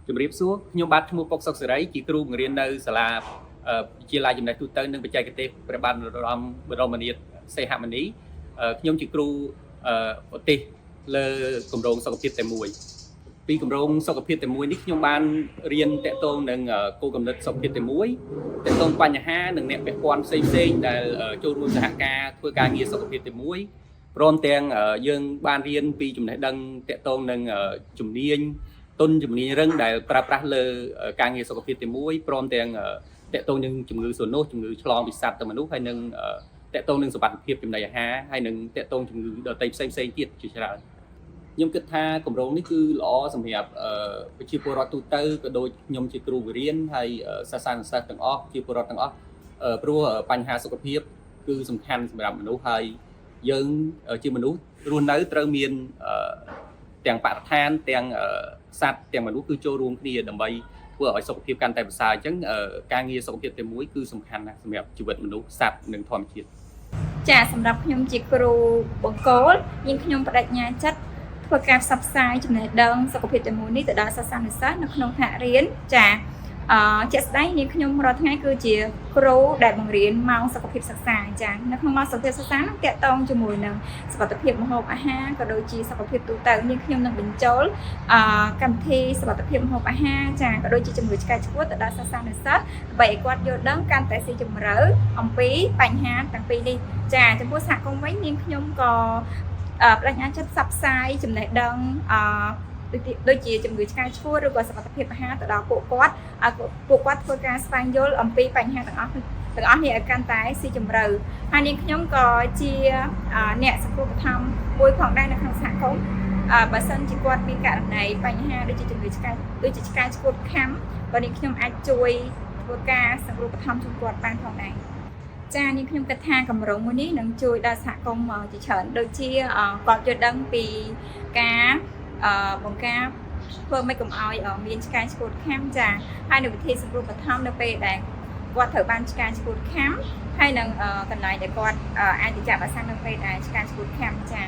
ជំរាបសួរខ្ញុំបាទឈ្មោះពុកសុកសេរីជាគ្រូបង្រៀននៅសាលាអឺវិទ្យាល័យចំណេះទូទៅនិងបច្ចេកទេសព្រះបាទនរោត្តមបរមនាថសីហមុនីអឺខ្ញុំជាគ្រូអឺឧទ្ទេសលើគម្រោងសុខភាពតែមួយពីគម្រោងសុខភាពតែមួយនេះខ្ញុំបានរៀនតាក់ទងនឹងគោលគំនិតសុខភាពតែមួយតាក់ទងបញ្ហានិងអ្នកពាក់ព័ន្ធផ្សេងផ្សេងៗដែលចូលរួមសហការធ្វើការងារសុខភាពតែមួយព្រមទាំងយើងបានរៀនពីចំណេះដឹងតាក់ទងនឹងជំនាញ ទុនជំនាញរឹងដែលប្រើប្រាស់លើការងារសុខភាពទី1ព្រមទាំងតាក់ទងនឹងជំងឺសូណូសជំងឺឆ្លងពីសត្វទៅមនុស្សហើយនឹងតាក់ទងនឹងសុវត្ថិភាពចំណីអាហារហើយនឹងតាក់ទងជំងឺដទៃផ្សេងផ្សេងទៀតជាច្រើនខ្ញុំគិតថាគម្រោងនេះគឺល្អសម្រាប់ប្រជាពលរដ្ឋទូទៅក៏ដូចខ្ញុំជាគ្រូបង្រៀនហើយសិស្សានុសិស្សទាំងអស់ជាពលរដ្ឋទាំងអស់ព្រោះបញ្ហាសុខភាពគឺសំខាន់សម្រាប់មនុស្សហើយយើងជាមនុស្សរស់នៅត្រូវមានទាំងបរិស្ថានទាំងសត្វទាំងមនុស្សគឺចូលរួមគ្នាដើម្បីធ្វើឲ្យសុខភាពកាន់តែប្រសើរអញ្ចឹងការងារសុខភាពតែមួយគឺសំខាន់ណាស់សម្រាប់ជីវិតមនុស្សសត្វនិងធម្មជាតិ ចាសម្រាប់ខ្ញុំជាគ្រូបង្គោលនាងខ្ញុំប្តេជ្ញាចិត្តធ្វើការផ្សព្វផ្សាយចំណេះដឹងសុខភាពតែមួយនេះទៅដល់សិស្សានុសិស្សនៅក្នុងថ្នាក់រៀនចាអឺជាក់ស្ដែងនាងខ្ញុំរាល់ថ្ងៃគឺជាគ្រូដែលបង្រៀនម៉ោងសុខភាពសិក្សាចានៅក្នុងម៉ោងសុខភាពសិក្សានោះតាក់ទងជាមួយនឹងសុខភាពម្ហូបអាហារក៏ដូចជាសុខភាពទូទៅនាងខ្ញុំនឹងបញ្ចូលអឺកម្មវិធីសុខភាពម្ហូបអាហារចាក៏ដូចជាជំងឺឆ្កែឆ្កួតទៅដល់សិស្សានុសិស្សដើម្បីឲ្យគាត់យល់ដឹងកាន់តែស៊ីជម្រៅអំពីបញ្ហាទាំងពីរនេះ ចាចំពោះសហគមន៍វិញនាងខ្ញុំក៏អឺប្តេជ្ញាចិត្តផ្សព្វផ្សាយចំណេះដឹងអឺដូចជាដូចជាជំងឺឆ្កែឆ្កួតឬក៏សុខភាពអាហារទៅដល់ពួកគាត់ឲ្យពួកគាត់ធ្វើការស្វែងយល់អំពីបញ្ហាទាំងអស់ទាំងអស់នេះឲ្យកាន់តែស៊ីជម្រៅហើយនាងខ្ញុំក៏ជាអ្នកសង្គ្រោះបឋមមួយផងដែរនៅក្នុងសហគមន៍អឺបើសិនជាគាត់មានករណីបញ្ហាដូចជាជំងឺឆ្កែដូចជាឆ្កែឆ្កួតខាំក៏នាងខ្ញុំអាចជួយធ្វើការសង្គ្រោះបឋមជូនគាត់បានផងដែរ ចានាងខ្ញុំគិតថាគម្រោងមួយនេះនឹងជួយដល់សហគមន៍ជាច្រើនដូចជាគាត់យល់ដឹងពីការបង្ការធ្វើម៉េចកុំឲ្យមានឆ្កែឆ្កួតខាំចាហើយនៅវិធីសង្គ្រោះបឋមនៅពេលដែលគាត់ត្រូវបានឆ្កែឆ្កួតខាំហើយនឹងកន្លែងដែលគាត់អាចទៅចាក់វ៉ាក់សាំងនៅពេលដែលឆ្កែឆ្កួតខាំចា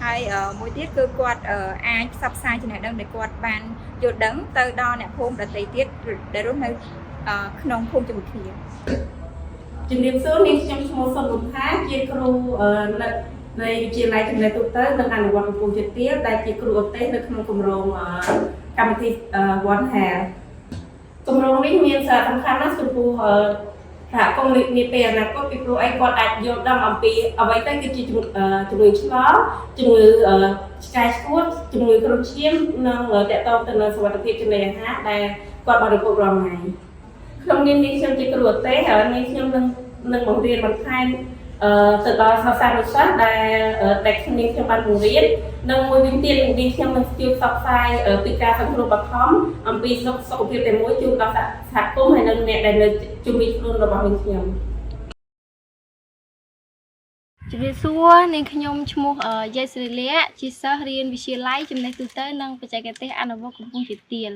ហើយមួយទៀតគឺគាត់អាចផ្សព្វផ្សាយចំណេះដឹងដែលគាត់បានយល់ដឹងទៅដល់អ្នកភូមិដទៃទៀតដែលរស់នៅក្នុងភូមិជាមួយគ្នា ជំរាបសួរនាងខ្ញុំឈ្មោះសុនលំផាជាគ្រូនៅនៃវិទ្យាល័យចំណេះទូទៅនិងអនុវត្តកំពង់ជាតិទាលដែលជាគ្រូឧទ្ទេសនៅក្នុងគម្រោងកម្មវិធី One Health គម្រោងនេះមានសារៈសំខាន់ណាស់ចំពោះសហគមន៍នាពេលអនាគតពីព្រោះអីគាត់អាចយល់ដឹងអំពីអ្វីទៅគឺជាជំងឺឆ្លងជំងឺឆ្កែឆ្កួតជំងឺគ្រុនឈាមនិងតាក់ទងទៅនឹងសុវត្ថិភាពចំណីអាហារដែលគាត់បរិភោគរាល់ថ្ងៃក្នុងនាមនេះខ្ញុំជាគ្រូឧទ្ទេសហើយនាងខ្ញុំនឹងនឹងបង្រៀនបន្ថែមអឺទៅដល់សិស្សានុសិស្សដែលដែលនាងខ្ញុំបានបង្រៀននិងមួយវិញទៀតនាងខ្ញុំនឹងជួយផ្សព្វផ្សាយពីការសង្គ្រោះបឋមអំពីសុខសុខភាពតែមួយជូនដល់សហគមន៍ហើយនិងអ្នកដែលនៅជុំវិញខ្លួនរបស់នាងខ្ញុំ ជំរាបសួរនាងខ្ញុំឈ្មោះយាយស្រីលក្ខជាសិស្សរៀនវិទ្យាល័យចំណេះទូទៅនិងបច្ចេកទេសអនុវត្តកំពង់ជាទៀល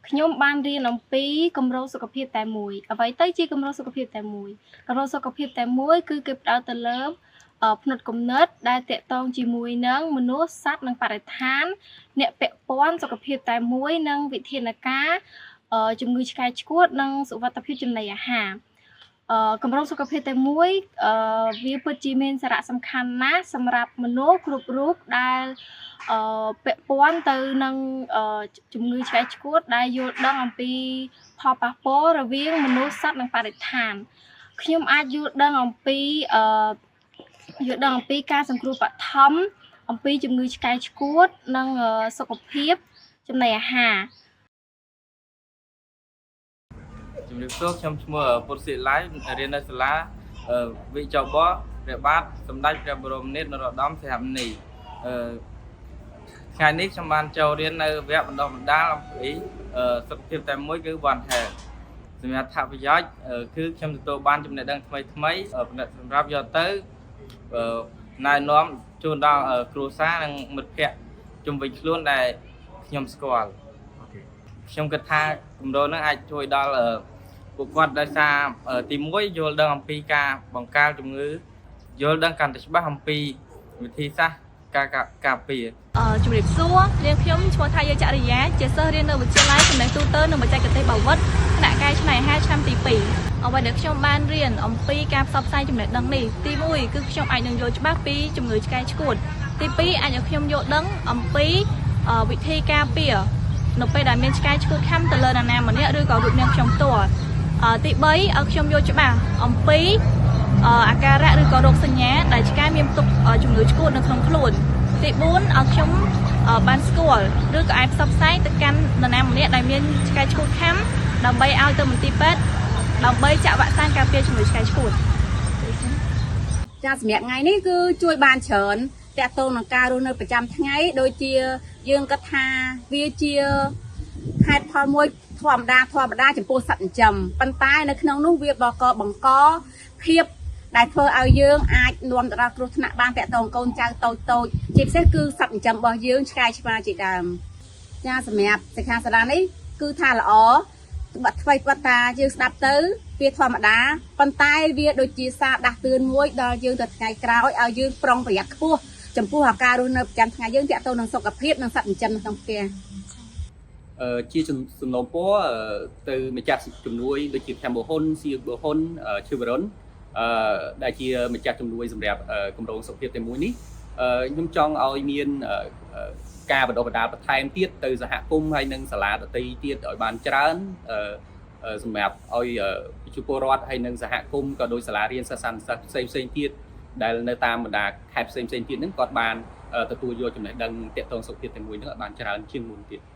ខ្ញុំបានរៀនអំពីគម្រោងសុខភាពតែមួយអ្វីទៅជាគម្រោងសុខភាពតែមួយគម្រោងសុខភាពតែមួយគឺគេផ្ដោតទៅលើផ្នត់គំនិតដែលតាក់ទងជាមួយនឹងមនុស្សសត្វនិងបរិស្ថាន អ្នកពាក់ព័ន្ធសុខភាពតែមួយនិងវិធានការជំងឺឆ្កែឆ្កួតនិងសុវត្ថិភាពចំណីអាហារអឺគម្រោងសុខភាពតែមួយអឺវាពិតជាមានសារៈសំខាន់ណាស់សម្រាប់មនុស្សគ្រប់រូបដែលអឺពាក់ព័ន្ធទៅនឹងជំងឺឆ្កែឆ្កួតដែលយល់ដឹងអំពីផលប៉ះពាល់រវាងមនុស្សសត្វនិងបរិស្ថានខ្ញុំអាចយល់ដឹងអំពីអឺយល់ដឹងអំពីការសង្គ្រោះបឋមអំពីជំងឺឆ្កែឆ្កួតនិងសុខភាពចំណីអាហារ ជំរាបសួរខ្ញុំឈ្មោះពុទ្ធសិលៃរៀននៅសាលាវិចបព្រះបាទសម្ដេចព្រះបរមនាថនរោត្តមសីហមុនីអឺថ្ងៃនេះខ្ញុំបានចូលរៀននៅវគ្គបណ្ដុះបណ្ដាលអំពីសុខភាពតែមួយគឺ One Health សម្រាប់អត្ថប្រយោជន៍គឺខ្ញុំទទួលបានចំណេះដឹងថ្មីថ្មីសម្រាប់យកទៅណែនាំជូនដល់គ្រួសារនិងមិត្តភ័ក្តិជុំវិញខ្លួនដែលខ្ញុំស្គាល់ខ្ញុំគិតថាគម្រោងហ្នឹងអាចជួយដល់ពួកគាត់ដោយសារទី1យល់ដឹងអំពីការបង្ការជំងឺយល់ដឹងកាន់តែច្បាស់អំពីវិធីសាស្ត្រ ការការពារ ជំរាបសួរនាងខ្ញុំឈ្មោះថាយាចរិយាជាសិស្សរៀននៅវិទ្យាល័យចំណេះទូទៅនិងបច្ចេកទេសបាវិតថ្នាក់កែច្នៃអាហារឆ្នាំទី2អ្វីដែលខ្ញុំបានរៀនអំពីការផ្សព្វផ្សាយចំណេះដឹងនេះទី1គឺខ្ញុំអាចនឹងយល់ច្បាស់ពីជំងឺឆ្កែឆ្កួតទី2អាចឲ្យខ្ញុំយល់ដឹងអំពីវិធីការពារនៅពេលដែលមានឆ្កែឆ្កួតខាំទៅលើនរណាម្នាក់ឬក៏រូបនាងខ្ញុំផ្ទាល់ទី3ឲ្យខ្ញុំយល់ច្បាស់អំពីអាការៈឬក៏រោគសញ្ញាដែលឆ្កែមានផ្ទុកជំងឺឆ្កួតនៅក្នុងខ្លួនទី4ឲ្យខ្ញុំបានស្គាល់ឬក៏អាចផ្សព្វផ្សាយទៅកាន់នរណាម្នាក់ដែលមានឆ្កែឆ្កួតខាំដើម្បីឲ្យទៅមន្ទីរពេទ្យដើម្បីចាក់វ៉ាក់សាំងការពារជំងឺឆ្កែឆ្កួត ចាសម្រាប់ថ្ងៃនេះគឺជួយបានច្រើនតាក់ទងនឹងការរស់នៅប្រចាំថ្ងៃដូចជាយើងគិតថាវាជាហេតុផលមួយធម្មតាធម្មតាចំពោះសត្វចិញ្ចឹមប៉ុន្តែនៅក្នុងនោះវាបកបង្កភាពដែលធ្វើឲ្យយើងអាចនាំទៅដល់គ្រោះថ្នាក់បានតាក់ទងកូនចៅតូចតូចជាពិសេសគឺសត្វចិញ្ចឹមរបស់យើងឆ្កែឆ្មាជាដើមចាសម្រាប់សិក្ខាសាលានេះគឺថាល្អបាត់ថ្មីបាត់តាយើងស្ដាប់ទៅវាធម្មតាប៉ុន្តែវាដូចជាសារដាស់តឿនមួយដល់យើងទៅថ្ងៃក្រោយឲ្យយើងប្រុងប្រយ័ត្នខ្ពស់ចំពោះអាការរស់នៅប្រចាំថ្ងៃយើងតាក់ទងនឹងសុខភាពនិងសត្វចិញ្ចឹមនៅក្នុងផ្ទះ ជាសំណូមពរទៅម្ចាស់ជំនួយដូចជាខាំបូហ៊ុនសៀបូហ៊ុនឈឺវរុនដែលជាម្ចាស់ជំនួយសម្រាប់គម្រោងសុខភាពតែមួយនេះខ្ញុំចង់ឲ្យមានការបណ្ដុះបណ្ដាលបន្ថែមទៀតទៅសហគមន៍ហើយនិងសាលាដទៃទៀតឲ្យបានច្រើនសម្រាប់ឲ្យប្រជាពលរដ្ឋហើយនិងសហគមន៍ក៏ដូចសាលារៀនសិស្សានុសិស្សផ្សេងផ្សេងទៀតដែលនៅតាមបណ្ដាខេត្តផ្សេងផ្សេងទៀតហ្នឹងគាត់បានទទួលយកចំណេះដឹងទាក់ទងសុខភាពតែមួយហ្នឹងឲ្យបានច្រើនជាងមុនទៀត។